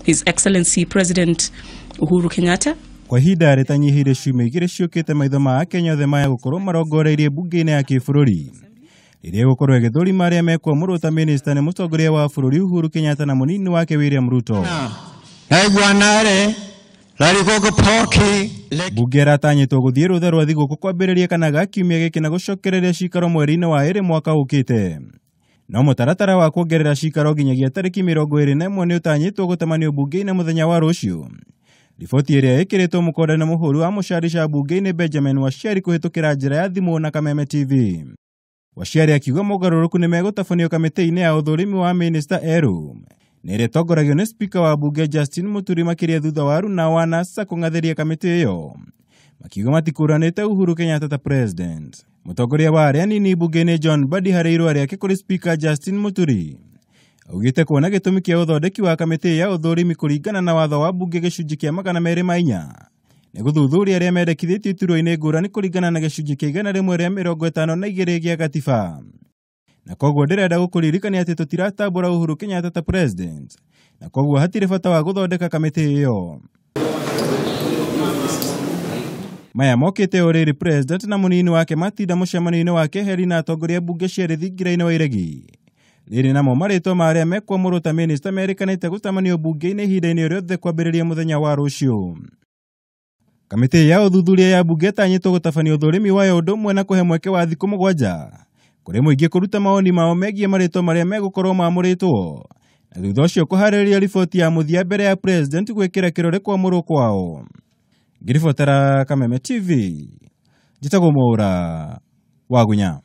His Excellency President Uhuru Kenyatta. Kwa ihinda rĩtanyihĩire ciumia igĩrĩ ciũkĩte, maitho ma Akenya othe maya gũkorwo marongoreirie mbunge-inĩ ya kĩbũrũri rĩrĩa ĩgũkorwo ĩgĩthũrima arĩa mekwamũrwo ta minista nĩ mũtongoria wa bũrũri Uhuru Kenyatta na mũnini wake William Ruto. Mbunge ĩratanyĩtwo gũthiĩ rũtha rwa thigũkũ kwambĩrĩria kana ga kiumia gĩkĩ na gũcokereria cikaro mweri-inĩ wa ĩrĩ mwaka ũkĩte. No mũtaratara wa kuongerera cikaro nginyagia tarĩki 21 nĩ ũtanyĩtwo gũtamanio mbunge-inĩ mũthenya wa rũciũ. Riboti ĩrĩa ĩkĩrĩtwo mũkonde na mũhũri wa mũcarica mbunge-inĩ Benjamin Waciari kũhĩtũkĩra njĩra ya thimũ na Kameme TV. Waciari akiuga mogarũrũku nĩ megũtabanio kamĩtĩ-inĩ ya ũthũrimi wa minista erũ na ĩrĩa ĩtongoragio nĩ spika wa mbunge Justin Muturi, makĩria thutha wa Aruna wa NASA kũng'athĩria kamĩtĩ ĩyo, makiuga matikũranĩte Uhuru Kenyatta ta president. Mũtongoria wa arĩa anini mbunge-inĩ John Mbadi harĩ irũa rĩake kũrĩ spika Justin Muturi augĩte kuona gĩtũmi kĩa ũthondeki wa kamĩtĩ ya ũthũrimi kũringana na watho wa mbunge gĩcunjĩ kĩa 204 nĩ gũthuthuria arĩa mendekithĩtio iturwa-inĩ ngũrani kũringana na gĩcunjĩ kĩa 152 gĩa gatiba, na koguo ndĩrenda gũkũririkania atĩ tũtiratambũra Uhuru Kenyatta ta president, na koguo hatirĩ bata wa gũthondeka kamĩtĩ ĩyo. Maya mokĩte o rĩrĩ president na mũnini wake matinda mũcemanio-inĩ wa keheri na atongoria mbunge cierĩ thingira-inĩ wa iregi. Rĩrĩ namo marĩtwa ma arĩa mekwamũrwo ta minista merĩkanĩte gũtamanio mbunge-inĩ ihinda-inĩ rĩothe kwambĩrĩria mũthenya wa rũciũ. Kamĩtĩ ya ũthuthuria ya mbunge ĩtanyĩtwo gũtabania ũthũrimi wayo ũndũ ũmwe na kũhe mweke wa thikũ 7 kũrĩ mũingĩ kũruta mawoni mao megiĩ marĩtwa marĩa megũkorwo mamũrĩtwo, na thutha ũcio kũharĩrĩria riboti ya mũthia mbere ya president gwĩkĩra kĩrore kwamũrwo kwao. Ngĩribotera Kameme TV, njĩtagwo Mwaura Wagunya.